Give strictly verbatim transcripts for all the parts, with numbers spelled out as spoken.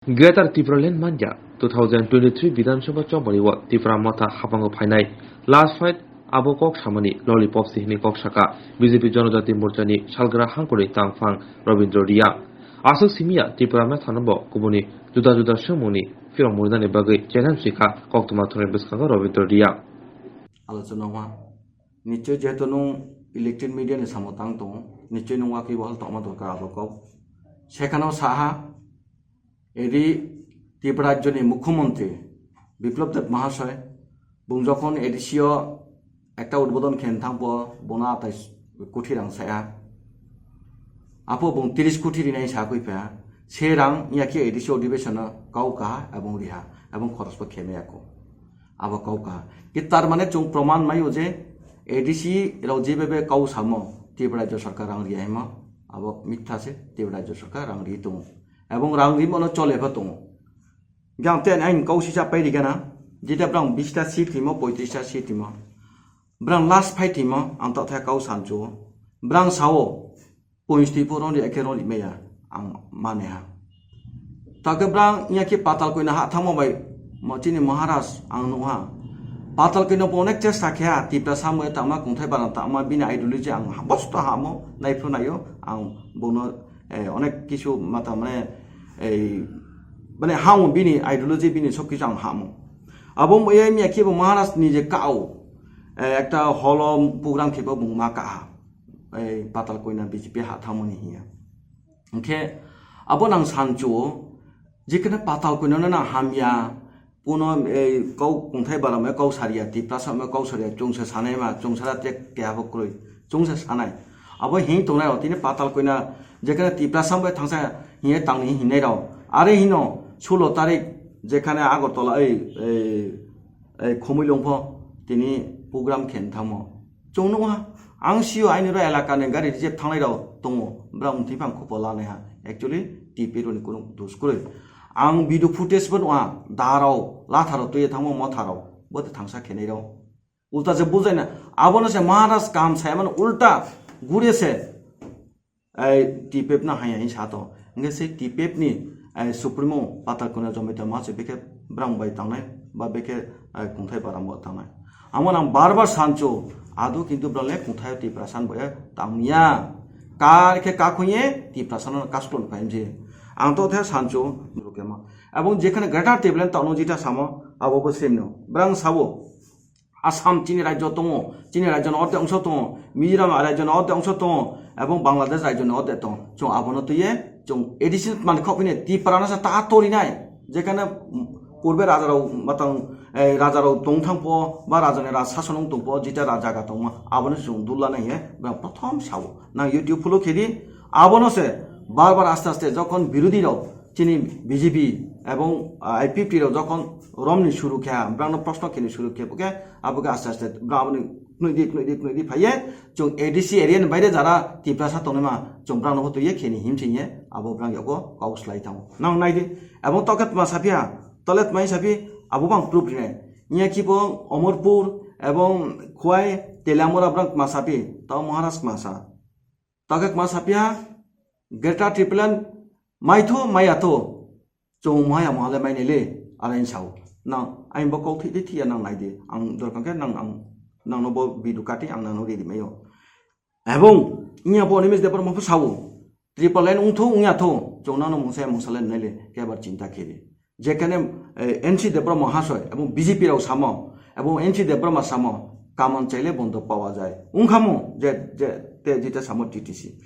Greater Tipraland manya two thousand twenty-three Bidhan Sabha chobani o Tipra Motha habango phainai last fight abo kok samani lollipop se hwnwi kok saka B J P Janajati Morchani salgra hangkori tangphang Robindra Riya. Aswk simiya Tipra Motha no bo kubuni juda juda swngmungni phirong murinani bagwi challenge rikha koktwma thumni bwskango Robindra Riya. Alochona wngma. Nichoi jehetu nwng electronic media ni samung tang tongo, nichoi nwng wakhi wahal tongma dorkar abo kok. Sekhano saha, edi Tripura rajyoni mukhyamantri Biplab Deb Mahasoy, bung jokhon A D C o ekta udbodon khen thangpo, bono atai koti rang saya. Apo bung tris koti rinai sa koi pha, se rang ya khe A D C odhibesono kau kaha ebong riha, ebong khorosbo khemya ko. Abo kau kaha. Ki tar mane chwng proman maio je A D C rok jebebe kau samo, Tripura Rajya Sarkar rang riya himo, abo mitha se, Tripura Rajya Sarkar rang ri tongo. Ebong rang rimo no chole pha tongo. Jang ten ain kau sisa pai rigana, jeta brang bista seat himo, poitrista seat himo. Brang last fight himo, ang tokthai kau sancho. Brang sao, points twi pho roni ekhe roni meya ang mane ha. Take brang iya khe patal koina ha thangma bai mo chini Maharaj ang nung ha. Patal koina bo onek chesta khe ha, Tipra samo tama kungthai baran tama bini ideology ang bosto hamo nai phru nayo ang bono, eh, onek kisu mata mane ei mane hamo bini ideology bini sok kisu ang hamo. Abo mo iya miya khe bo Maharaj ni je kao, eh, ekta holo program khe bo bung ma ka ha. Ei patal koina B J P ha thangmani hiya. Hingkhe abo nang sancho, jekhane patal koina no nang hamya, puno ei kau kungthai baramai kau sariya, Tiprasa mai kau sariya, chwngsa sanai ma, chwngsa ra tek keha bo kwrwi, chwngsa sanai. Abo hing tongnai rok, tini patal koina jekhane Tiprasa bai thangsa hiye tangni hinai rok. Are hino sulo tarik jekhane Agartala ei, ei, ei Khumui longpho tini program khen thangmo. Chwng nukha, ang sio aini ro elaka ni gari reserve thangnai rok tongo, bwrang mtwi phang khopo lanai ha. Actually, T P roni kunu dos kwrwi. Ang video footage bo nukha, da rok, latha rok twi thangmo motha rok, bo de thangsa khenai rok. Ulta je bujaina, abono se Maharaj kam sai mano ulta gure se. Ai T P F no hai hai sa to. Hingke se T P F ni, ai, Supremo patal koina Jomita Mahasoy beke brang bai tangnai, ba beke, ai, kungthai baram bo tangnai. Amo nang bar bar sancho, ado kintu brang le kungthai Tiprasa bo ya tangya. Kar khe kakhuye Tiprasa no kasklon phaimje. Ang to the sancho, rukema. Abong jekhane Greater Tipraland tongno jita samo, abo bo semno. Brang sabo. Assam chini rajyo tongo, chini rajyo no orte ongso tongo, Mizoram rajyo no orte ongso tongo, ebong Bangladesh rajyo no orte tongo. Chwng abono twiye, chwng additional mani khok phine Tipra no sa ta torinai. Jekhane purbe raja rok matang, eh, raja rok tong thang po, ba raja ni raj sason ong tong po, jita raja ga tongma, abono chwng dul lanai he, bwrang prothom sao. Nang YouTube follow khedi, abono se bar bar aste aste jokhon birodhi rok, chini B J P ebong, ah, I P F T rok jokhon romni suru khe, brangno proshno khini suru khe, bokhe aboke aste aste brang aboni khnui di, khnui di, khnui di phaiye, chwng A D C area ni baire jara Tiprasa tongnaima, chwng brangno bo twiye khini himsingye, abo brang yago kok slai thango. Nang nai di, ebong toket ma saphi ha, tolet mai saphi, abo bang proof rinai. Nya ki bo Omorpur ebong Khwai Telamura brang ma saphi, tao Maharaj ma sa. Toke kma sapya, Greater Tipraland maitho maya tho, chwng mohaya mohale mainai le, arain sao. Nang, ain bo kok thik thik ya nang nai di. Ang dorkar khe nang, ang, nang no bo video kati ang nang no ready mayo. Ebong, inya bo Animesh Debbarma pho sao. Tipraland ungtho ungya tho, chwng nang no mungsa ya mungsa le nai le, kebar chinta khe di. Jekhane, eh, N C Debbarma Mahasoy ebong B J P rok samo, ebong N C Debbarma samo, kaman chaile bondo pawa jai. Wngkhamu je, je, te jita samo T T C.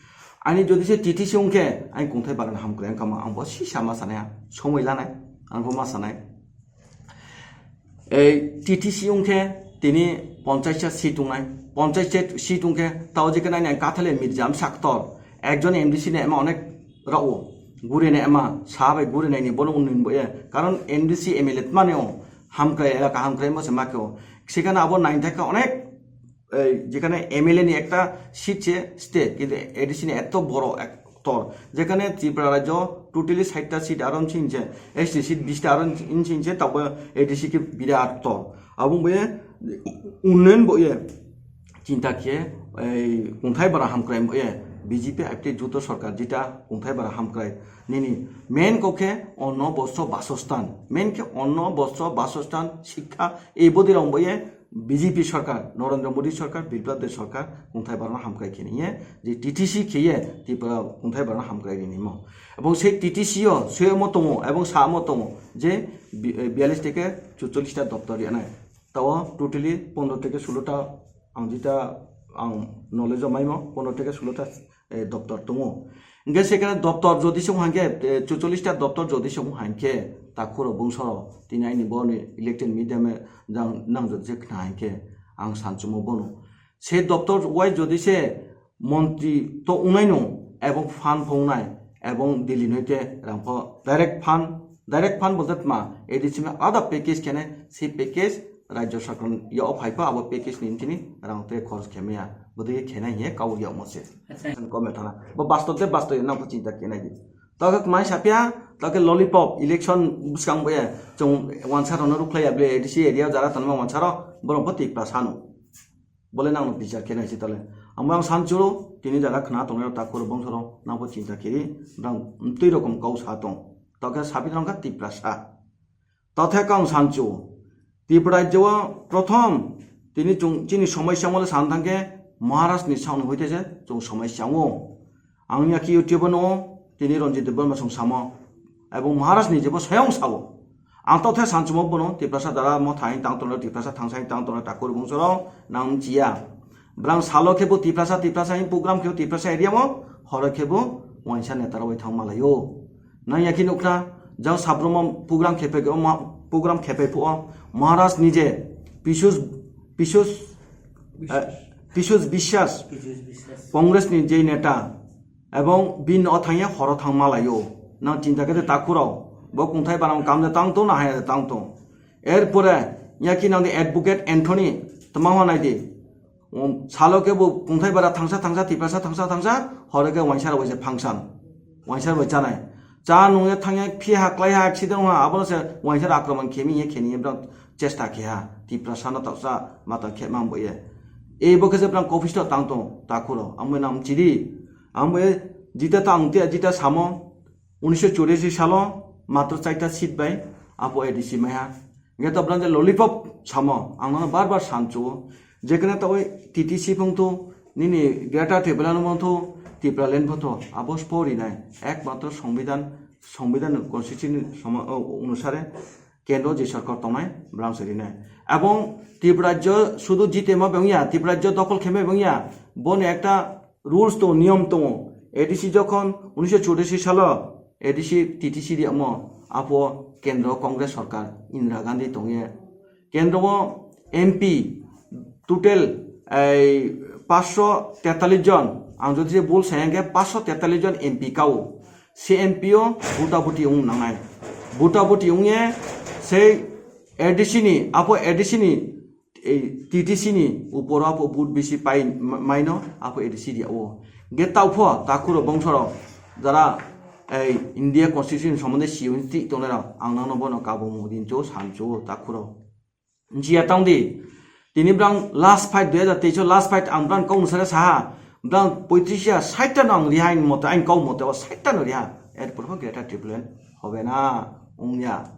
Ani jodi se T T C wngkhe, ani kungthai bagan hamkrai wngkhamu, ang bo sisa ma sanai, somoi lanai, ang bo ma sanai. Ei T T C wngkhe tini ponchash ta seat wngnai, ponchash ta seat wngkhe tao jekhane ani kathale Mirjam Saktor, ekjon M D C ni ema onek rao gurine ema saha bai gurine ni bono unni bo ye. Karon M D C M L A tmani o hamkrai elaka hamkrai mo se ma khe o. Sekhane abo nine thaka onek, eh, jekhane M L A ni ekta seat se state, kintu A D C ni eto boro ektor. Jekhane Tripura rajyo totally sait ta seat aro wngse, S T seat bish ta aro wngse, tabo A D C khe birat tor. Abo bo ye unnayan bo ye. Chinta khe, ei, kungthai bara hamkrai bo ye, B J P aipte juto sarkar jeta kungthai bara hamkrai nini main kok khe onno bostro basostan, main khe onno bostro basostan, sikha, ei bodi rong boye B J P sarkar, Narendra Modi sarkar, Biplab Deb sarkar kungthai bara hamkrai khe niye je T T C kheye Tripura kungthai bara hamkrai rinimo. Ebong sei T T C o soyamo tongo, ebong samo tongo je bi-, biyallis theke chuchollis ta doptor yanai. Tao totally pondro theke sulo ta ang jeta ang knowledge o maimo pondro theke sulo ta, eh, doptor tongo. Hingke sekene doptor jodi se wngkha hingke, eh, chuchollis ta doptor jodi se wngkha hingke takhuro bongsorok tini aini boni elected media me jang nang jodi se khna hingke ang sanchumo bono. Se doptor wai jodi se montri to wngnai no ebong phan pho wngnai ebong Delhi noite rang pho direct phan, direct phan bolte tma A D C me alada package kene se package rajya sarkar ya o phai pho abo package ni tini rang te khorch khe maya bodei khe nai hiye kau ya mo se. Acha. Comment thana bo bastob de bastob nang pho chinta khe nai di. Toke kmai sapya, toke lollipop election bwskang boya chung wansa rono rukhlai ya ble A D C area jara tanma wansa ro borok pho tik pa sano. Bole nang no bichar khe nai si tale. Amo ang san churo, tini jara khna tongnai rok takhur bongso rok nang bo chinta khe ri, nang twi rokom kau sa tong. Tokhe sabi rong kha Tiprasa. Tothe kang san chu. Tripura rajyo o prothom tini chung chini somai chang wale san thang khe Maharaj ni sound hoite je chung somai chang o. Ang ya ki YouTube no tini Ranjit Debbarma song samo. Ebong Maharaj ni jebo soyong sao. Ang to the sanchumo bono Tiprasa dara mo thain tang tono Tiprasa thangsa tang tono takur bungsoro nang chia. Brang salo khe bo Tiprasa Tiprasa in program khe Tiprasa area mo horo khe bo wainsa neta roi thang malayo. Nang ya ki nukna jang sabromo program khe pe program khe pe phuo Maharaj nije Pisus Pisus eh, Pisus Biswas Congress ni je neta ebong bini o thangya horo thang malayo. Nang chinta khe takhurok bo kungthai banam kamde tang to na hai tang to. Erpore yaki nang de advocate Anthony tama hwnai di. Um, salo khe bo kungthai bara thangsa thangsa Tiprasa thangsa thangsa horo khe wainsa rok bai se function. Wainsa rok bai chanai. Cha nungya thangya phi ha klai ha accident ha abono se wainsa rok akraman khemi ye kheni ye bwrang chesta khe ha. Tiprasa no toksa mata khe mang bo ye. Ei bo khe je bwrang office to tang to takhuro. Amoi nam chiri. Ang bo jita ta ang tia jita samo unisho churiashi salo matro chaita seat bai apo A D C maiha. Hingke to brang je lollipop samo ang nono bar bar sanchuo. Jekene to oi T T C phung to nini Greater Tipraland phung to Tipraland phung to abo spori nai. Ekmatro Songbidan, Songbidan Constitution onusare kendro je sorkar tongnai brang se rinai. Ebong Tripura rajyo sudu jite ma bengya, Tripura rajyo dokol kheme bengya. Boni ekta rules tongo, niyom tongo. A D C jokhon unisho churashi salo A D C T T C riyamo apo kendro Congress sorkar Indira Gandhi tongye. Kendro o M P total ei paanch sho tetalis jon, ang jodi je bul saya hingke paanch sho tetalis jon M P kao. Se M P o buta buti wng nangnai. Buta buti wngye sei A D C ni, apo A D C ni ei T T C ni uporo apo vote bisi pai ma-, maino apo A D C dia o. Ge taupho takhuro bongsoro jara ei India Constitution somonde siyo ti tongnai rok ang nangno bono kabo mudin cho san cho takhuro. Njiya tong di. Tini brang last fight dui hajar teis o last fight ang brang kau nusare saha. Brang poitris ya sait ta no ang riha in mote ang kau mote o sait ta no riha. Er purbo Greater Tipraland hobe na ungya.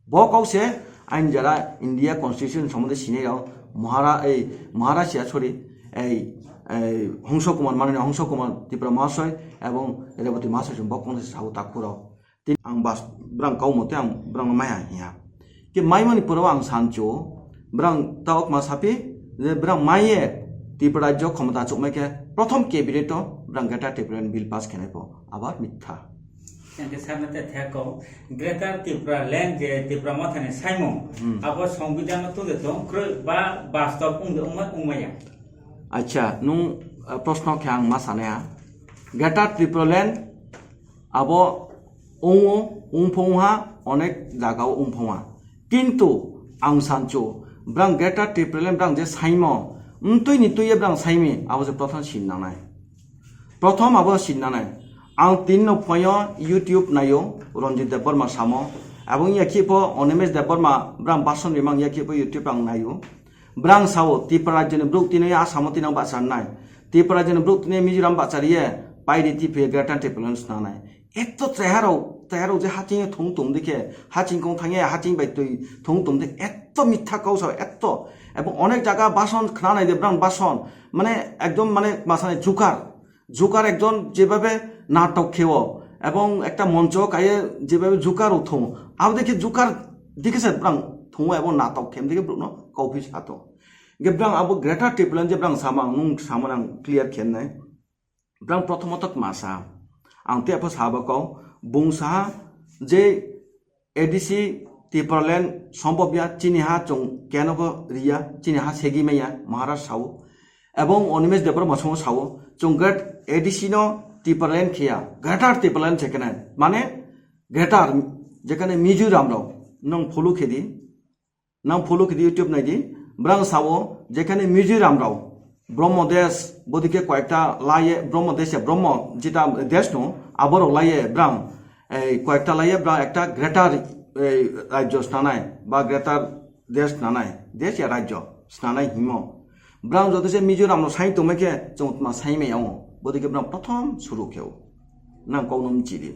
Bo kok se ain jara India Constitution somonde sinai rok Mahara-, ei, Maharaj ya, sorry, ei, ei, Hongso Kumar, Mananiya Hongso Kumar Tripura Mahasoi ebong Rebati Mahasoi chwng bo kok se sao takhuro. Tini ang bas, brang kau mote ang brang maya hiya. Ke mai mani poro ang sancho, brang ta okma sapi, je brang maiye Tripura rajyo khomota chukmai khe prothom cabinet o brang Greater Tipraland bill pass khenai po. Abar mitha. Hingke sakno te thek kok, Greater Tipraland je Tipra Mothani saimung, hmm, abo Songbidan no tungde tong, kroi ba bastob ungde ungma, ungmaya? Acha, nung, eh, proshno khe ang ma sanaya. Greater Tipraland abo ung, ungphongha, onek jaga o ungphongha. Kintu ang sancho, brang Greater Tipraland brang je saimo, mtui ni tui ye brang saimi, abo je prothom sin nangnai. Prothom abo sin nangnai. Ang tin no phoyo YouTube nayo, Ranjit Debbarma samo. Abong yakhi pho Animesh Debbarma, brang bason rimang yakhi pho YouTube ang nayo. Brang sao, Tripura rajyoni bruk tini Asamo tini ang bacharnai. Tripura rajyoni bruk tini Mizoram bachariye, Paidi T P Greater Tipraland snanai. Etto cheharok, cheharok je haching thung tum dikhe, haching kong thangya, haching bai twi thung tum dikhe, etto mitha kau sa, etto. Ebong onek jaga bason khnanai de brang bason. Mane ekdom mane masane jukar. Jukar ekjon jebabe natok kheo. Ebong ekta moncho kaye jebabe jukar uthung. Abo dikhe jukar dikhe se brang thung ebong natok khem dikhe brukno kauphi sato. Ge brang abo Greater Tipraland je brang samang nung samang clear khen nai. Brang prothomot masa. Ang te apha sabo kau, bung saha je A D C Tipraland sombobya chini ha chung keno bo riya, chini ha segi maya, Maharaj sao. Ebong Animesh Debbarma songo sao, chung great A D C no Tipraland khiya, Greater Tipraland chekene. Mane, Greater, jekene Mizoram rok, nong follow khedi. Nang follow khidi YouTube naidi, brang sao, jekhane Mizoram rao, Brahmo Desh, bodike koyekta laye, Brahmo Desh ya, Brahmo jita desh no, aborok laye, brang, ei, koyekta laye, brang ekta greater, ei, rajyo snanai, ba greater desh snanai, desh ya rajyo snanai himo. Brang joto se Mizoram no sai tongma khe, chongtma sai mai yango, bodike brang prothom suru kheo. Nang kau no mchidi.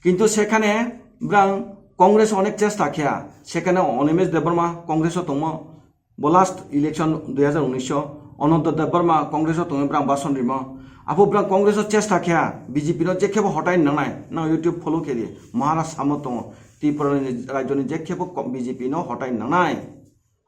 Kintu sekhane brang Congress onek chesta khya, sekhane Animesh Debbarma Congress o tongmo, bo last election dui hazar unis o Ananta Debbarma Congress o tongwi brang bason rimo, abo brang Congress o chesta khya, B J P no jekhebo hotai nangnai, nang YouTube follow khedi, Maharaj samo tongo, Tripura ni rajyo ni jekhebo ko-, B J P no hotai nangnai.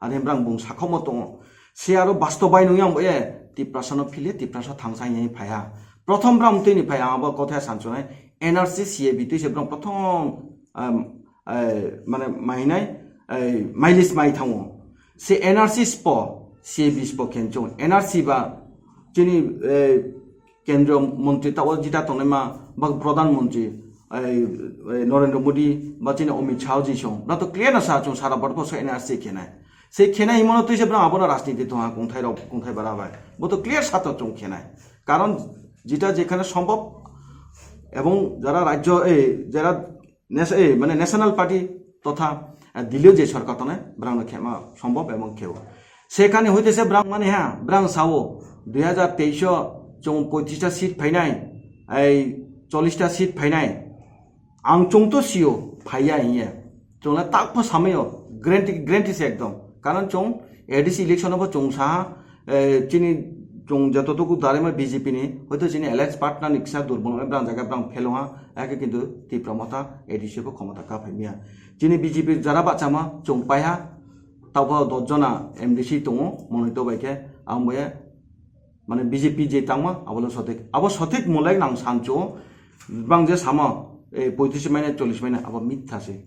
Ani brang bung sakhomo tongo. Se aro bastobai nung yang bo e, Tiprasa no phile, Tiprasa thangsa yang phaiha. Prothom brang twi ni phaiha, abo kotha sanchonai. N R C C A B twi se brang prothom, um, eh, mane mainai, eh, mailis mai thango. Se N R C spo, C A B spo khenchung. N R C ba, chini, eh, Kendriya Montri tao jita tongnaima ba Pradhan Montri, ei, ei, Narendra Modi ba chini Amit Shah ji song. Bra to clear na sa chung sara borok se N R C khenai. Se khenai himano twi se bra abono rajniti thong ha kungthai rok, kungthai bara bai. Bo to clear sa to chung khenai. Karon jita jekhane sombhob ebong jara rajyo, ei, jara Nes-, eh, mane National Party totha, eh, Delhi o je sorkar tongnai, brang no khema sombhob ebong kheo. Sekhani hoite se brang mani ha, brang sao, dui hazar teis o chwng poitrista seat phainai, ei cholista seat phainai. Ang chwng to sio, phaiya hiye. Chwng le tak pho samaio, guarantee, guarantee se ekdom. Karon chwng A D C election o bo chwng saha, eh, chini chwng jototuku darima B J P ni, hoito chini alliance partner ni kisa durbol wngwi brang jaga brang phelo ha, ake kintu Tipra Motha A D C bo khomota ka phai miya. Chini B J P jara bachama chwng pai ha, tabukha dos jona M D C tongo, monoi to bai khe, ang bai mane B J P je tangma, abo le sothik. Abo sothik mulai nang sancho, brang je sama, eh, poitris maine, chollis maine, abo mitha se.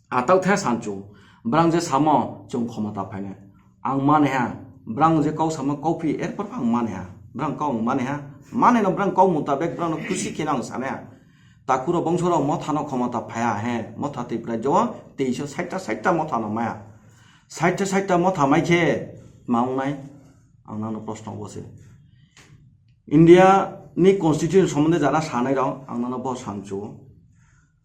Atak the sancho, brang je samo chwng khomota phainai. Ang mane ha, brang je kau samo kau phi, erpor ang mane ha, brang kau ang mane ha, mane no brang kau mutabek brang no khusi khe ang sane ha. Takuro bongso rok motha no khomota phaiya he, motha Tripura jo teis o saita saita motha no maya. Saita saita motha mai khe ma wngnai, ang nang no proshno bo se. India ni constitution somonde jara sanai rok, ang nang no bo sancho.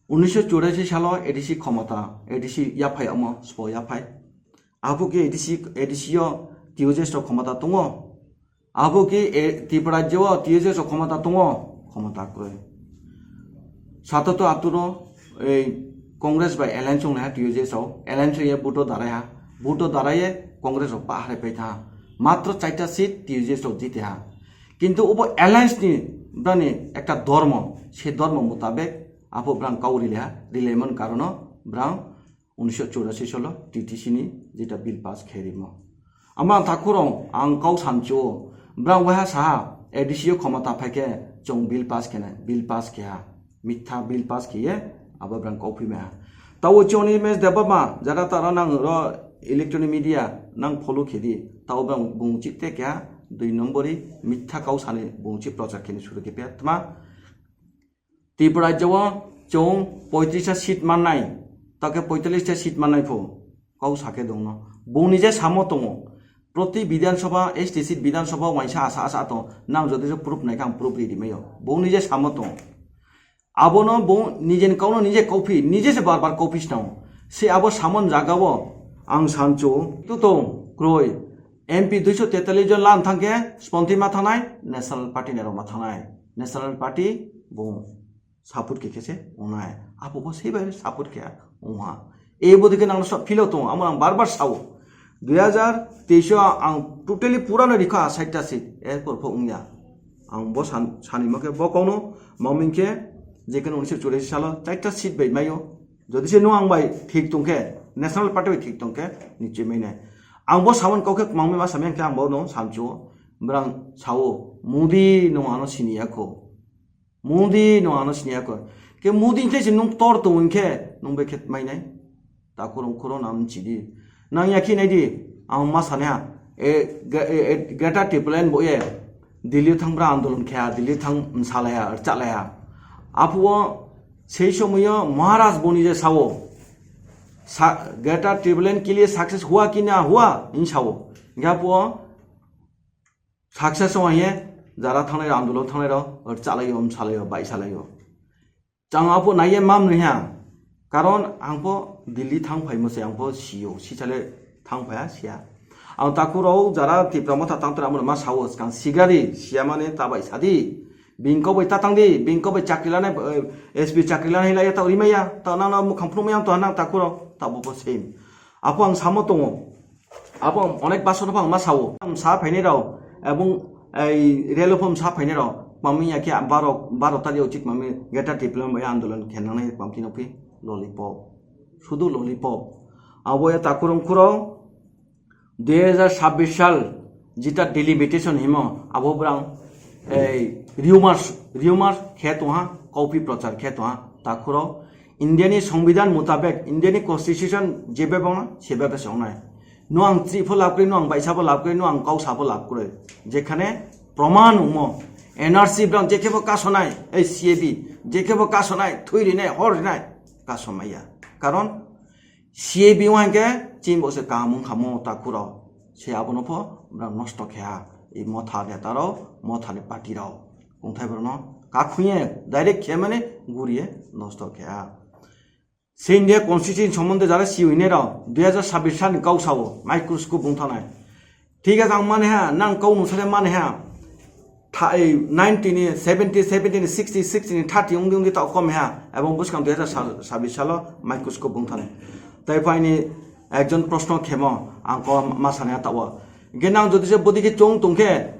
Unisho churasi salo A D C khomota, A D C yaphai omo, spo yaphai. Abo khe A D C, A D C o T U J S rok khomota tongo. Abo khe, eh, Tripura rajyo o T U J S rok khomota tongo, khomota kwrwi. Sato to aturo, ei Congress bai alliance wngnai ha T U J S rok, alliance ye vote o darai ha, vote o darai ye Congress rok pahare pai tha. Matro chaita seat T U J S rok jite ha. Kintu obo alliance ni brani ekta dormo, se dormo mutabek abo brang kau rile ha, rile mon karono brang unisho churasi salo T T C ni jeta bill pass khe rimo. Ama ang takhurong ang kau sancho, brang waha saha A D C o khomota phaikhe chwng bill pass khenai, bill pass khe ha, mitha bill pass khe ye abo brang kau phima ha. Tao choni mes deba ma jara tara nang ro electronic media nang follow khe di, tao brang bungchi te khe ha, dui nombori mitha kau sani bungchi prochar kheni suru khe pya tma. Tripura rajyo o chwng poitrista seat mannai, take poitalista seat mannai pho, kau sakhe dongno. Bongni je samo tongo, proti Bidhan Sabha, S T seat Bidhan Sabha waisa asa asa tongo, nang jodi se proof naikha ang proof ridi maio. Bongni je samo tongo. Abono bo nijeni kauno nije kauphi, nije se bar bar kauphi swnamo. Se abo samon jagao ang sancho, tu tong, kroi. M P duiso tetallis jon lan thangkhe, sponti ma thangnai, National Party ni rok ma thangnai. National Party bo support khe khe se ongnai. Apo bo sei bai support khe ongha. E bo dike nang sok philo tongo, amo ang bar bar sao. Dui hajar teis o ang totally purano rikha saita seat, erpor pho wngya. Ang bo san-, sanima khe bo kokno maming khe je khe unisho churashi salo chaita seat bai maio. Jodi se no ang bai thik tong khe, National Party bai thik tong khe, nichoi mai nai. Ang bo samani kok khe mangmi ma samya khe ang bo no samchuo. Brang sao, Modi no ano siniya kho. Modi no ano siniya kho. Ke Modi khe se nung tor tong khe, nung be khet mai nai. Takhurung khuro nam chidi. Nang ya khi nai di, ang ma sane ha. E, ge-, e, e, Greater Tipraland bo ye. Delhi thang bra andolon khe, Delhi thang msalaya, chalaya. Apu o sei somoyo Maharaj boni je sao. Sa-, Greater Tipraland ke liye success hua ki na hua, in sao. Gapu o success ong ye, jara thangnai rok, andolon thangnai rok, chalai yo, msalai yo, bai salai yo. Chang apo naiye mam nui ha. Karon ang po Delhi thang phai mo se, ang po sio, si chale thang phai ha, sia. Ang takhurok jara Tipra Motha tang tra mo ma sao, skang sigari, sia mane ta bai sadi. Bingko bai ta tang di, bingko bai chakri lanai, eh, S P chakri lanai lai ta uri maya, ta nang na mukhang phunu maya to nang takhurok, ta bo po same. Apo ang samo tongo. Abo onek baso no phang ma sao. Sa phainai rao, ebong ei relo phom sa phainai rao. Mami ya khe baro, baro tari uchik mami Greater Tipraland bai andolon khenangnai pamti no phi lollipop. Sudu lollipop. Abo ya takurung khuro dui hajar sabbish sal jita delimitation himo abo brang ei rumors, rumors khe tongha, copy prochar khe tongha takhuro India ni Songbidan mutabek, India ni Constitution jebe bangma sebe bese ongnai. No ang chri pho lab kwrwi, no ang baisa pho lab kwrwi, no ang kausa pho lab kwrwi. Jekhane proman ungmo, N R C brang jekhe bo kasonai, ei C A B, jekhe bo kasonai, thui rinai, hor rinai, kasomaiya. Karon C A B wngkhe chini bo se kaham wngkha mo takhuro. Se abono pho brang nosto khe ha. Ei motha neta rok, motha ni party rok. Kungthai borokno kakhuye direct khe mani guriye nosto khe ha. Se India Constitution sombonde jara si hwine rok dui hajar sabbish salni kau sao microscope bung thanai. Thik ase ang mane ha, nang kau nung sale mane ha. Tha-, ei nineteen ni, seventy, seventy ni, sixty, sixty ni, thirty wngdi wngdi tao kom ha. Ebong bwskang dui hajar sabbish salo microscope bung thanai. Tai phaini ekjon proshno khemo ang ko ma sane ha tao. Hingke nang jodi se bodi khe chong tong khe,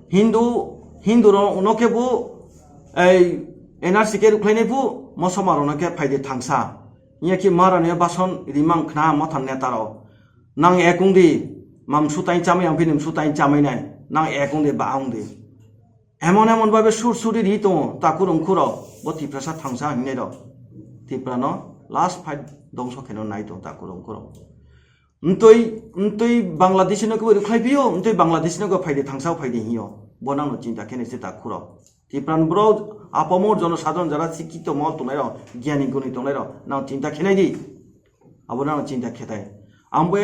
Hindu, Hindu rok no khe bo ei N R C khe rukhlainai bo, mosoma rok no khe phaidi thangsa. Hiya khe mara ni bason rimang khna motha neta rok. Nang ek wng di, mam sutai chamai ang bini sutai chamai nai. Nang ek wng di, ba wng di. Emon emon babe sur suri ri tongo, takhurung khuro. Bo Tiprasa thangsa hingnai rok. Tipra no last fight dongso kheno nai tongo takhurung khuro. Mtwi, mtwi Bangladesh no kebo rukhlai pio, mtwi Bangladesh no kebo phaidi thangsa phaidi hiyo. Bo nang no chinta khe nai se takhuro. Tipran bro, apamor jono sadharon jara sikito mol tongnai rok, gyani guni tongnai rok, nang chinta khe nai di. Abo nang chinta khe tai. Ang bo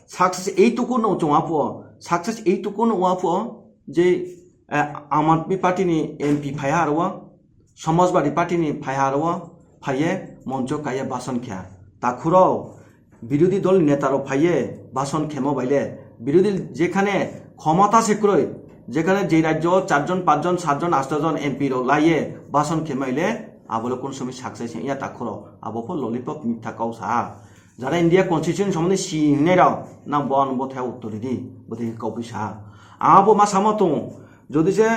success ei tuku no chong apo, success ei tuku no apo, je, eh, Aam Aadmi Party ni M P phai ha aro, Samajwadi Party ni phai ha aro, phaiye moncho kaiye bason khe. Takhuro, birodhi dol ni neta rok phaiye bason khemo baile, birodhi jekhane khomota se kwrwi, jekhane je rajyo charjon, pachjon, satjon, astojon M P rok laiye bason khemaile, abole kun somoy success ya takhuro, abo pho lollipop mitha kau sa. Jara India Constitution sombonde si hinai rok, nang bo ano bo thai uttor di, bo de kau pisa. Abo ma samo tongo, jodi se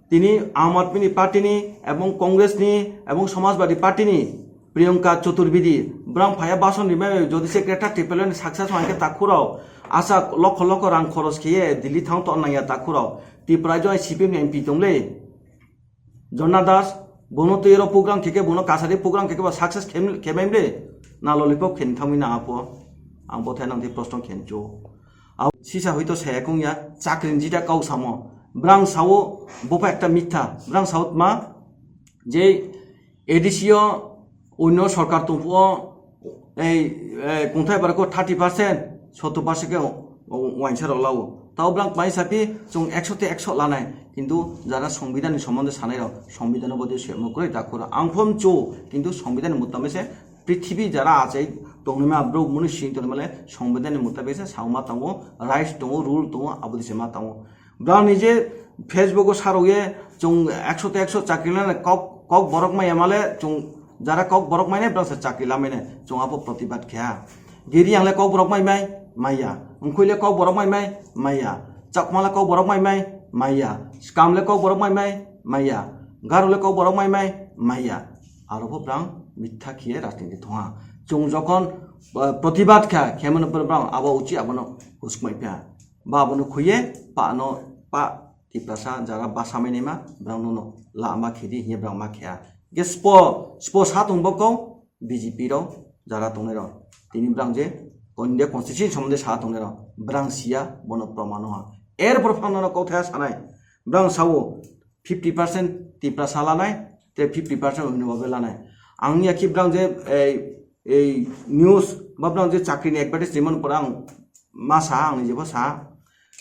tini Aam Aadmi ni Party ni, ebong Congress ni, ebong Samajwadi Party ni, Priyanka Chaturvedi, brang phaya bason rimai, jodi se Greater Tipraland ni success wngkhe takhuro, asa lokho lokho rang khoros khiye Delhi thang to nangya takhuro, Tipra joi C P M ni M P tongle, Jonna Das, bono twi ro program kheke, bono kasari program kheke ba success khem-, khemaimle, na lollipop khen thangwi na apo, ang bo thai nang tei proshno khencho. Sisa hoito saya kung ya, chakri ni jita kau samo. Brang sao, bopa ekta mitha. Brang sao ma, je A D C o, onno sorkar tongphuo, ei, ei, kungthai barako thirty percent, sotto percent ke o-, o-, wainsa rok lao. Tao brang mai sapi, chung ekso te ekso lanai. Kintu jara Songbidan ni sombonde sanai rok, Songbidan o bodi suyamo kwrwi dakhura. Ang phom cho, kintu Songbidan ni mutabek se, prithibi jara achai tongnima, bro muni sing tongnima le, Songbidan ni mutabek se, sauma tango, rights tongo, rule tongo, abodi se ma tango. Brang nije Facebook o sarok ye, Chwng ekso to ekso chakri lanai kok, kok borok maya male chwng jara kok borok mainai brang se chakri lamai nai. Chwng abo protibad khe ha. Giri ang le kok borok mai mai maya. Wngkhoi le kok borok mai mai maya. Chakma le kok borok mai mai maya. Skam le kok borok mai mai maya. Garo le kok borok mai mai maya. Aro bo brang mitha khiye rajniti thongha. Chwng jokhon, eh, protibad kha, khe mano brang abo uchi abono husmai pha. Ba abono khuye pa no pa Tiprasa jara basa mai naima brang no lama khedi hiye brang ma khya. Ge spo, spo sa tong bo kau B J P rok jara tongnai rok. Tini brang je India constitution somonde sa tongnai rok. Brang siya bono proman no ha. Er por phang no kau thaya sanai. Brang sao fifty percent Tiprasa lanai, te fifty percent Oromo lanai. Ang ya ki brang je ei, ei news ba brang je chakri ni advertise ni man por ang ma sa ang ni je bo sa.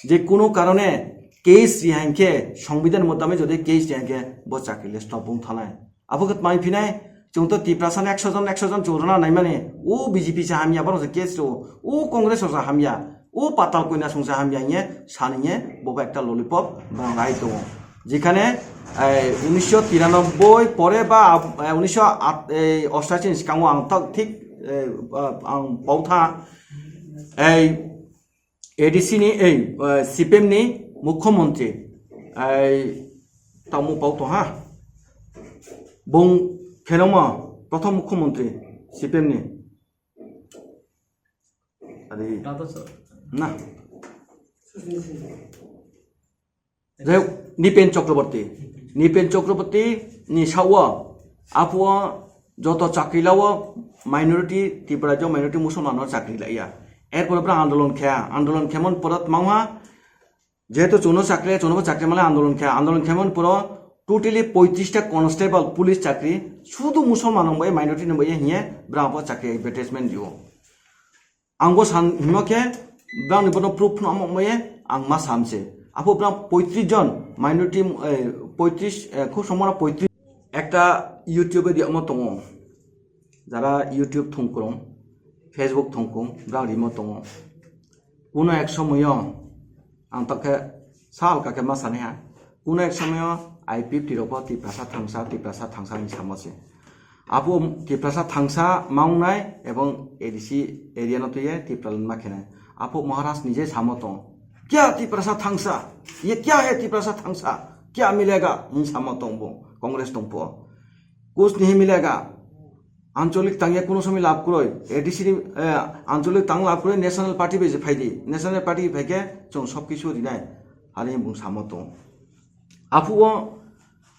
Je kuno karone case ri hain khe, songbidhan motamik jodi case ri hain khe, bo chakri le stop wng thanai. Abo khe tmai phinai, chwng to Tiprasa no ekso jon, ekso jon chwng rwna naimani, o B J P se hamya, borok se case rw, o Congress rok se hamya, o Patal Koina song se hamya hiye, sani hiye, bo ekta lollipop, borok rai tongo. Jekhane, eh, unisho tiranoboi pore ba, eh, unisho ostashi ni sikango ang tok thik, eh, ang pautha, ei, A D C ni, ei, eh, C P M ni mukhyamantri, ei, tamo pau to ha. Bung kheloma, prothom mukhyamantri C P M ni. Adi. Na. Je Nipen Chakraborty. Nipen Chakraborty ni sao, apo joto chakri lao minority, Tripura jo minority Musulman no chakri laiya. Erpore bra andolon khe, andolon khemon pora tmangha, jehetu chuno chakri, chuno bo chakri male andolon khe, andolon khemon poro totally poitrish ta constable police chakri, sudu Musulman nang bai minority nang bai hiye, bra bo chakri advertisement dio. Ang bo san himo khe, brang ni bono proof no amo moye, ang ma sam se. Apo brang poitrish jon minority, eh, poitrish, eh, khub somora poitrish. Ekta YouTube di amo tongo. Jara YouTube thungkrung, Facebook thungkrung, brang rimo tongo. Kuno ek somoyo, ang tokhe sal kakhe ma sani ha. Kuno ek somoyo I P F T rok bo Tiprasa thangsa, Tiprasa thangsa ni samo se. Apo Tiprasa thangsa maungnai ebong A D C area no tuye Tipraland ma khenai. Apo Maharaj nije samo tong. Kya Tiprasa thangsa? Ye kya hai Tiprasa thangsa? Kya milega? Hin samo tong bo. Congress tong po. Kuch nahi milega. Ancholik tangya kuno somoy lab kroi. A D C ni, eh, ancholik tang lab kroi, National Party bai je phaidi. National Party phaikhe chwng sob kisu rinai. Hari bung samo tong. Apo o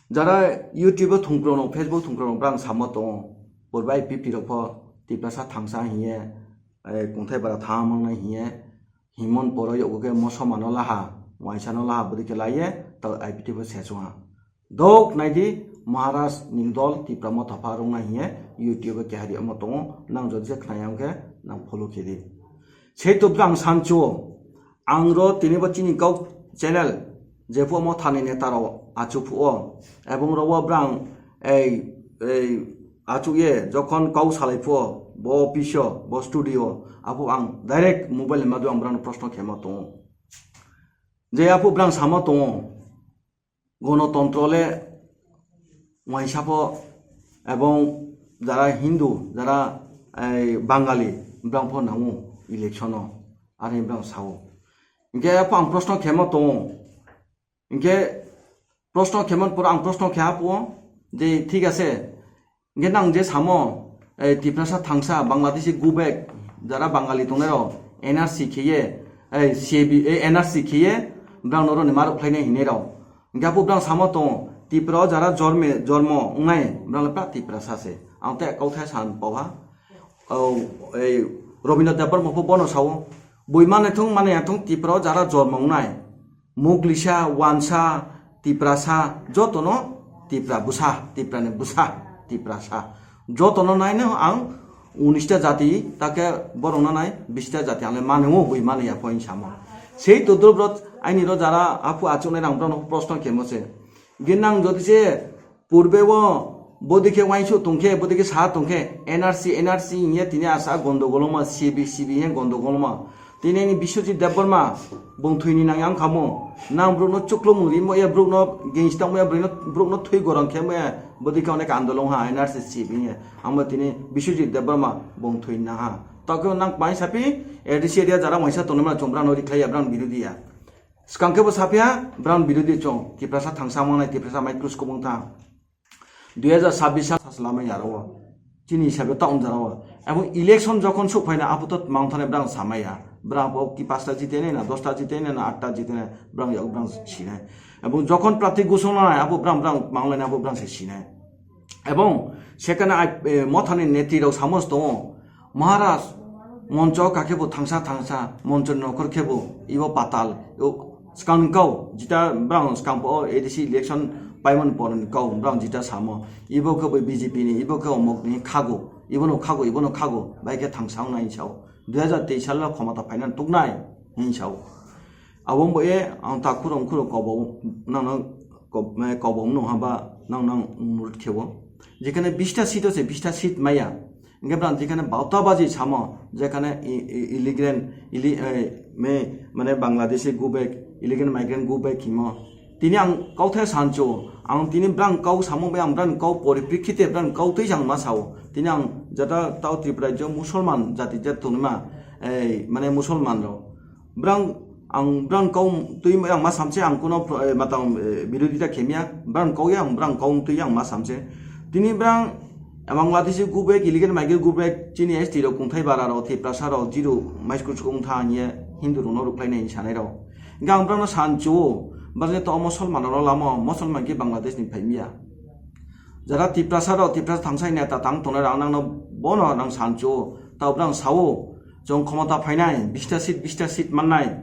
Jara YouTube o thungkrok no, Facebook thungkrok no, brang samo tongo. Purba I P F T rok pho Tiprasa thangsa hiye, eh, kungthai bara thang mangnai hiye, himon poro yogo khe mosoma no laha, waisa no laha, bwrwi khe laiye, ta I P F T pho sechunga. Dok naidi Maharaj ni dol Tipra Motha pha rwngna hiye, YouTube o keha ri omo tongo, nang jodi se khnai ya wngkhe nang follow khe di. Sei to brang sancho, Ang ro tini bo chini kok channel, jephuh omo thani neta rok achuk phuh o, ebong ro o brang ei, ei achuk ye jokhon kok salai phuh o, bo office o, bo studio, apo ang direct mobile ni madhyam ang brang no proshno khema tongo. Je apo brang sama tongo, Gonotontro le waisa pho, ebong jara Hindu, jara, eh, Bangali, brang pho nango election o, are brang sao. Hinkhe pho ang proshno khema tongo. Hinkhe proshno khemon poro ang proshno khe ha pho, je thik ase, Hinkhe nang je samo, eh, Tiprasa thangsa, Bangladeshi go back, jara Bangali tongnai rok, N R C khiye, eh, C A B, eh, N R C khiye, brang norok ni marok khlainai hinwi rok. Hinkhe apo brang samo tongo, Tripura o jara jorme, jormo wngnai, brang le pra Tiprasa se. Ang te kauthai san pau ha. O, ei, Robindra Debbarma pho bono sao, bui mane thung, mane ya thung, Tripura o jara jormo wngnai. Muglisa, Wansa, Tiprasa, jotono Tipra bwsa, Tiprani bwsa, Tiprasa. Jotono naino ang unista jati, take borokno nai bista jati, ang le mani o bui mani ya point samo. Sei todrop rok aini ro jara apu achuknai rang borokno proshno khemo se. Ginang jodi se Purbe o bodikhe uansuk tongkhe, bodikhe sa tongkhe, N R C, N R C hiye tini asa gondogol ma, C B, C B hiye gondogol ma. Tini ni Biswajit Debbarma bung thwini nang yang khamu. Nang bruk no chuklung ri mo ya, bruk no gengsi tang mo ya, bruk no, bruk no thwi gorang khe mo ya. Bodi ka onek andolong ha N R C C bini. Amo tini Biswajit Debbarma bung thwini nang ha. Tokyo nang pai sapi A D C area jara waisa tonima chong brang no rikhlai ya, brang birodhi ya. Skang khe bo sapya brang birodhi chong. Tiprasa thangsa mangnai, Tiprasa mai krus kubung thang. Dui hajar sabbish sal saslamai aro. Chini hisabe ta umjaro. Ebong election jokhon suk phaina aputo mangthane brang samaya. Brang bo ki pasta jitene na, dosta jitene na, atta jitene, brang yak brang sinai. Ebong jokhon prati gusong na, apo brang brang manglai na, apo brang se sinai. Ebong sekane ai, eh, mothani neti rok samos tongo. Maharaj, moncho kake bo thangsa thangsa, moncho nokhor khe bo, ibo patal, ibo skang kau, jita brang skang po A D C election paimon porni kau, brang jita samo, ibo khe bo B J P ni, ibo khe omok ni khago, ibo no khago, ibo no khago, bai khe thangsa wngnai sao. Dui hajar teis salo khomota phaina tuknai, hin sao. Abo bo e, ang ta khurung khurung kobo, nang nang kob-, eh, kobo mano haba, nang nang murut khebo. Jekhane bista seat o se, bista seat maya. Hingke brang jekhane bauta baji samo, jekhane i-, i-, illegal, ili-, eh, me, mane Bangladeshi go back, illegal migrant go back himo. Tini ang kauthe sancho, ang tini brang kau samung bai ang brang kau poriprekhite brang kau tei jang ma sao. Tini ang jata tao Tripura rajyo Musolman jati jat tongma, eh, mane Musolman rok. Brang, ang brang kau twi ang ma samse ang kuno pro-, eh, matang, eh, birodita khemya, brang kau ya ang brang kau twi ang ma samse. Tini brang, eh, Bangladeshi go back, illegal migrant go back, chini S T rok kungthai bara rok, Tiprasa rok, jiro maiskur sukung tha anye Hindu rokno ruklai nai sanai rok. Hingke ang brang no sancho, brang je to Musolman rok lamo, Musolman ke Bangladesh ni phaimiya. Jara Tiprasa rok, Tiprasa thangsai neta tang tongnai rok ang nang no bono nang sancho, tao brang sao, chong khomota phainai, bista seat, bista seat mannai,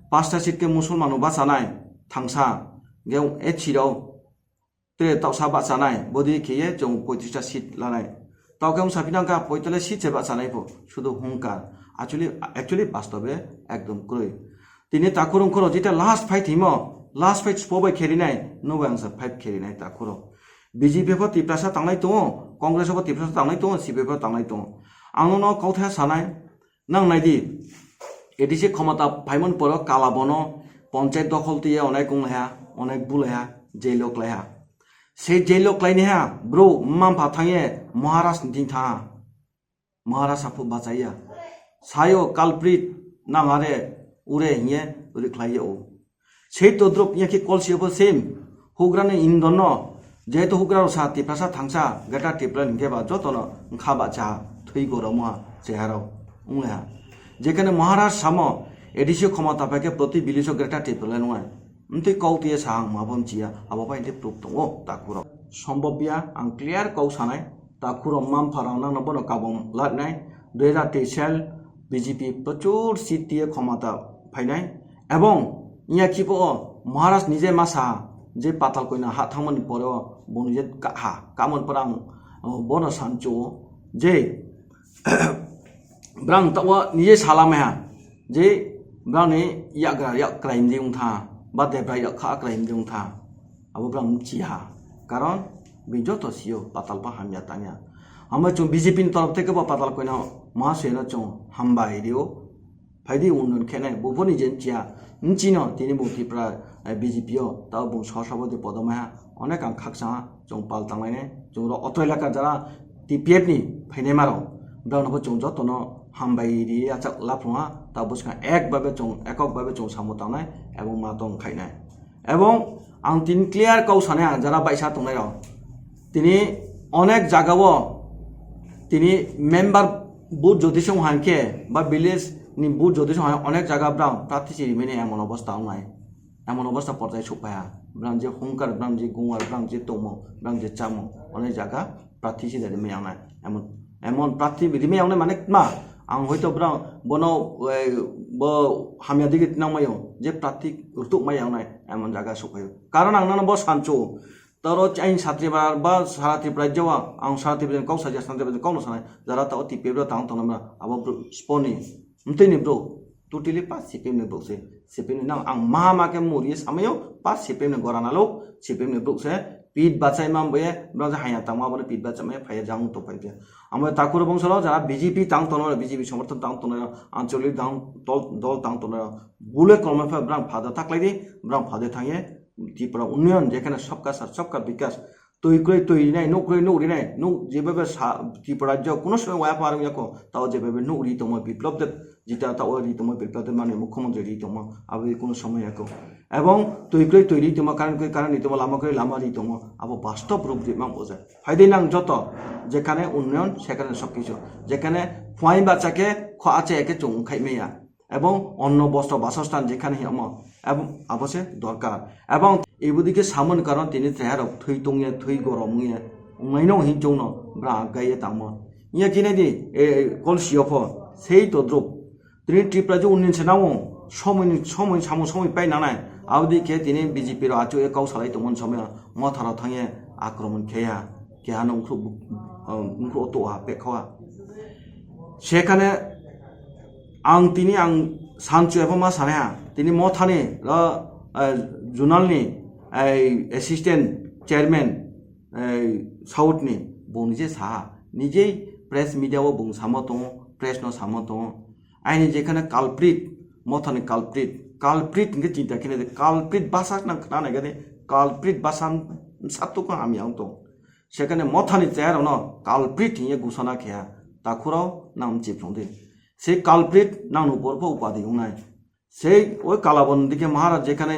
pasta seat ke Musolman no bachanai, thangsa, ge e chirao, tre tausa bachanai, bodi khiye chong poitrista seat lanai. Tao ke wngsa phinang kha poitale seat se bachanai pho, sudu hungkar. Actually, actually bastobe ekdom kwrwi. Tini takhurung khoro jita last fight himo, last fight spobai kherinai, nobai angsa fight kherinai takhuro. B J P pho Tiprasa tangnai tongo, Congress pho Tiprasa tangnai tongo, C P I pho tangnai tongo. Ang no kautha sanai, Nang naidi, A D C khomota phaimani poro kala bono ponchayat dokhol twiya onek wng laiha, onek bu laiha, jail o klaiha. Se jail o klainaiha, bro, mma mpha thangye Maharaj ni thing thaha. Maharaj aphu bachaiya. Sayo culprit nang are ure hiye uri khlaiya o. Sei todrop ya khe kol siya bo same. Hugrani indonno, jehetu hugrano sa Tiprasa thangsa, Greater Tipraland hinkhe ba jotono wngkha ba cha thwi goromo ha cheharao wngya. Jekhane Maharaj samo A D C khomota paikhe proti village o Greater Tipraland wngnai. Mtwi kok tiye sa ang mabo mchiya, abo bai hinte proof tongo takhurok. Sombobya ang clear kok sanai, takhurok mampharok nangno bono kabong laknai, dui hajar teis sal B J P prochur seat tiye khomota phainai. Ebong iya khipo o Maharaj nije masa je patal koina ha thangmani pore o bo nije ka-, ha kamon pore ang, o, bono sancho je brang tawa nije salamaiha je brang ni yagra yak kraim de wngtha ba debra yak kha kraim de wngtha abo brang chiha karon bi joto sio patal pa hamya tangya amo chung B J P ni torop theke bo patal koina ma seno chung hambai rio. Phaidi unnon khenai, buphoni je mchiya, mchino, tini bo Tripura, eh, B J P o, tao bo sor sabodi podoma ha, onek ang khaksa ha, chwng pal tanglainai, chwng ro otro elaka jara T P F ni phainai maro, brao no bo chwng joto no hambai ri achak laphung ha, tao bwskang ek babe chwng, ekok babe chwng samung tangnai, ebong ma tong khainai. Ebong ang tini clear kau sanai ang jara baisa tongnai rok. Tini onek jaga o tini member booth jodi se wngkha hinkhe ba village ni booth jodi se wngkha onek jaga brang prarthi si rimani emon obostha wngnai. Emon obostha porjai sukpaiha. Brang je hungkar, brang je gungwar, brang je tongmo, brang je chamo onek jaga prarthi si da rimani wngnai. Emon, emon prarthi rimani wngnai mane ma ang hoito brang bono, eh, bo hamya digi tinang mayo je prarthi rutuk mai wngnai emon jaga sukpaiyo. Karon ang nano bo sancho. Toro ain satri ba, ba sara Tripura rajyo ang sara Tripura kok saja sara Tripura kok no sanai. Jara ta o T P F ro tang tong namra abo bro sponi. Mtini bro. Totally pa C P M ni bro se. C P M ni nang ang ma ma ke muri samayo pa C P M ni gora nalo C P M ni bro se. Pit bachai ma boye, bwrang je haya tangma bono pit bachai ma phaiya jang to phai pia. Amo takuro bongso lo jara B J P tang tono, B J P somorthon tang tono, anchalik tang dol, dol tang tono, bule kolma pha bwrang phada taklai di, bwrang phade thangye, Tripura unnayan jekhane sabka sat, sabka bikas, twi kwrwi twi rinai, nuk kwrwi nuk rinai, nuk jebabe sa, Tripura rajyo kuno somoy waya pharung yako, tao jebabe nuk ri tongma biplop de, jita tao ri tongma biplop de mane mukhyamantri ri tongma, abo kuno somoy yako. Ebong twi kwrwi twi ri tongma, current kwrwi current ri tongma, lama kwrwi lama ri tongma, abo bastob rup ri mang bujai. Phaidi nang joto, jekhane unnayan, sekhane sobkichu. Jekhane phuain bachake, kho ache eke chung khai meya. Ebong onno bostro basostan jekhane hi omo. Ebong abo se dorkar. Ebong ibodike samon karon tini treharok thwi tongye, thwi gorom wngye. Wngnaino hin chungno, bra gaiye tangmo. Iya kine di, e, kol siyopho, sei to drup. Tini Tripura je unnin se nango, somoi ni, somoi samo, somoi pai nanai. Abodi khe tini B J P ro achu e kau salai tongmani somoi Motha ro thangye akromon kheya, keha no ungkhruk, ungkhruk o toha pekhoa. Sekhane ang tini ang sanchu ebo ma sanaiha, tini Mothani ro, eh, zonal ni, eh, assistant chairman, eh, South ni, bung nije saha, nijei press media o bung samo tongo, press no samo tongo. Aini jekhane culprit, Mothani culprit, culprit hingke chinta khene de, culprit basa nang khna nai gade, culprit basa satuk no hamya wng tong. Sekhane Mothani chaya rok no culprit hingye gusana kheya, takhurao nang mchi phlung di. Se culprit nang no borpo upadi wngnai. Se oi kalabon dike Maharaj jekhane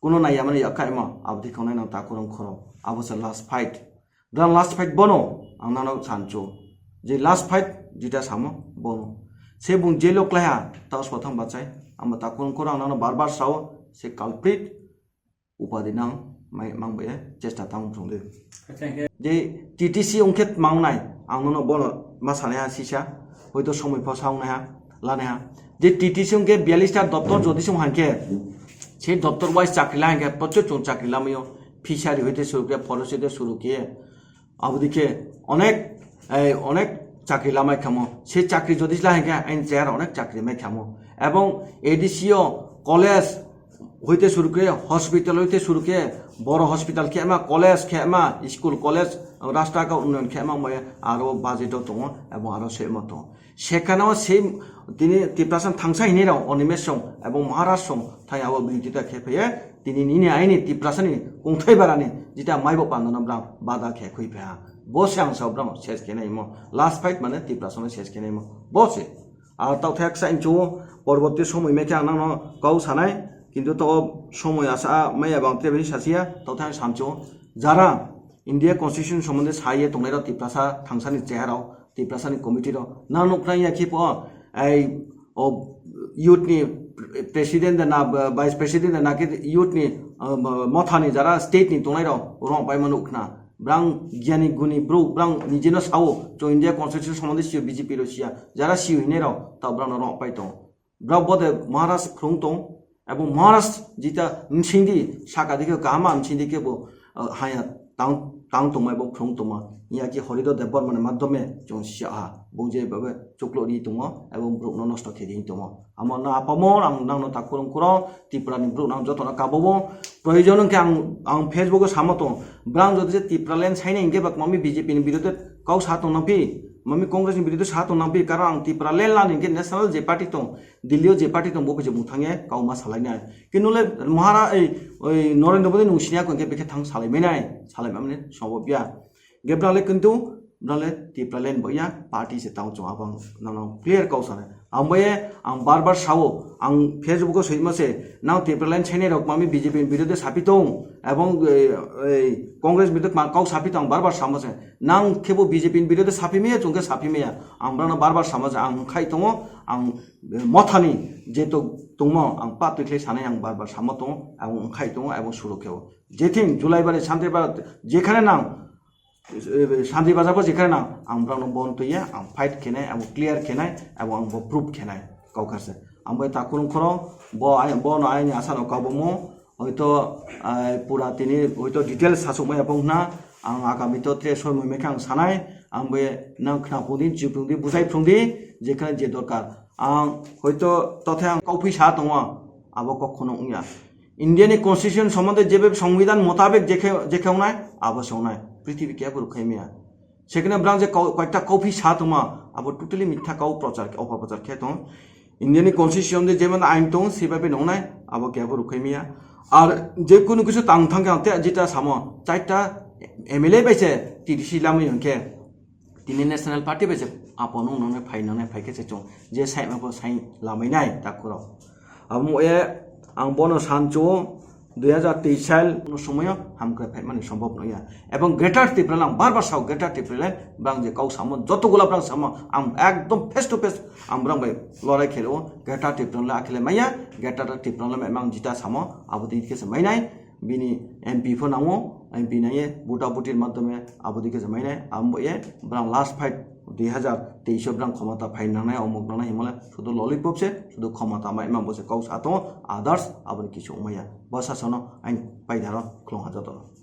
kuno naiya mani yakha emo, abdi khongnai nang takurung khoro. Abo se last fight. Dan last fight bono, ang nano sancho. Je last fight, jita samo, bono. Se bung jail o klaiha, tao sothang bachai. Amo takurung khoro ang nano bar bar sao, se culprit, upadi nang, mai, mang bai, chesta tang thung de. Je T T C ungkhe mangnai, ang nono bono ma sanai ha sisa, hoito somoi pho saungnai ha, lanai ha. Je T T C ungkhe biyallis ta doptor jodi song hangkhe, se doptor wise chakri la hangkhe, prochur chung chakri lamayo, fishery hoite suru khe, forest hoite suru khe, abodi khe onek, ei, onek chakri lamai khamo, se chakri jodi la hangkhe, aini chayar onek chakri mai khamo. Ebong A D C o college, hoite suru khe hospital, hoite suru khe boro hospital khe ma, college khe ma, school, college, rasta ka unnayan khe ma, moya aro budget o tongo, ebong aro se ma tongo. Sekhano se tini Tiprasa thangsa hinwi rok Animesh song ebong Maharaj song thai abo birodita khe phaiye, tini nini aini Tiprasa ni kungthai barani jita maibo pandana bwrang bada khe khui pha. Bo se ang sao bwrang ses khe nai mo. Last fight mane Tiprasa no ses khe nai mo. Bo se. Ar tokthai ksa incho porborti somoi mekhe ang nangno kau sanai, kintu to somoi asa maya bang tebini sasiya, tokthai ang sancho. Jara India Constitution somonde saye tongnai rok Tiprasa thangsani cheharao, Tiprasani committee rok nang nuknai ya khipo, ai o youth ni president na vice president na ke youth ni, ah, mothani jara state ni tongnai rok rong pai mano ukna. Brang giyani guni bro, brang nijino sao, chwng India Constitution somonde sio B J P ro sia, jara sio hinero, tao brang no rong pai tong. Brao bode Maharaj phrung tong, abo Maharaj jita msingdi, saka dikhe kahama msingdi khe bo, ah, haya tang, tang tongma abo phrung tongma. Iya ki Horido Debbarma ni madhyome chwng sia ha, bo je babe chuklo ri tongo, abo brok no nosto khe di tongo. Amo na apamo ang nang no takhurung khuro, Tripura ni brok nang joto no kabobo. Proyojon hwnkhe ang, ang Facebook o samo tong, brang jodi je Tipraland saina hingke bak mami B J P ni birodhe kau sa tong nang phi, mami Congress ni birodhe sa tong nang phi, karon ang Tipraland lani hingke national je party tong, Delhi o je party tong bo je bung thangye kau ma salai nai. Kintu le Mahara-, ei, oi Narendra Modi nung sinya ko hingke bekhe thang salai mai nai, salai mai mani sobo pia. Ge brale kintu brale Tipraland bo ya party se tang chong abang nang clear kau sanai. Ang bo ye ang bar bar sao, ang Facebook o soima se nang Tipraland channel rok mami B J P ni birodhe sapi tong, ebong, ei, ei, Congress birodhe ma kau sapi tong bar bar samo se. Nang khebo B J P ni birodhe sapi maya, chungke sapi maya. Ang brano bar bar samo je ang khai tongo, ang, eh, mothani je to tongmo ang pa twi khlai sanai ang bar bar samo tongo, ang khai tongo, ebong suru kheo. Jething July bare Santri bare jekhane nang, eh, Santri bazar bo jekhane nang, ang brano bon twiya, ang fight khenai, ang clear khenai, ebong ang bo proof khenai, kau kharsa. Ang bai takhurung khoro, bo ai, bono aini asa no kau bomo, hoito, ah, pura tini hoito details sasuk maya pong hna, ang agami to tre soi moi mekhe ang sanai, ang bai nang khna pungdi, chi pungdi, bujai pungdi, jekhane je dorkar. Ang hoito tothe ang kauphi sa tongo, abo kok khono wngya. India ni constitution sombonde jebe songbidhan motabek jekhe jekhe ongnai abo se ongnai, prithibi kebo rukhaimaya. Sekene brang je kau- koyekta kauphi sa tongma abo totally mitha kau prochar opor prochar khe tong. India ni constitution de jemon ain tong sibabe nongnai abo kebo rukhaimaya. Ar je kunu kisu tang thang khe ang te jita samo chaita M L A bai se T D C lamai hwnkhe tini National Party bai se apo nung nang phai nang phai khe se chung je sai ma bo sai lamai nai ta khoro. Abo mo e ang bono sancho dui hajar teis sal no somoyo hamkrai phaimani sombhob nangya. Ebong Greater Tipraland, bar bar sao Greater Tipraland, brang je kau samo, joto gula brang samo, ang ekdom face to face ang brang bai lorai khelo, Greater Tipraland akhile maya, Greater Tipraland mang jita samo, abo tini khe se mainai, bini M P pho nango, M P nangye, buta butir madhyome, abo tini khe se mainai, abo ye, brang last fight, dui hajar teis o brang khomota phai nangnai, omok nangnai himole, sudu lollipop se, sudu khomota mai, mang bo se kau sa tongo, others, aboni kisu maya, bo sasano, ang paidaro, khlong ha jotono.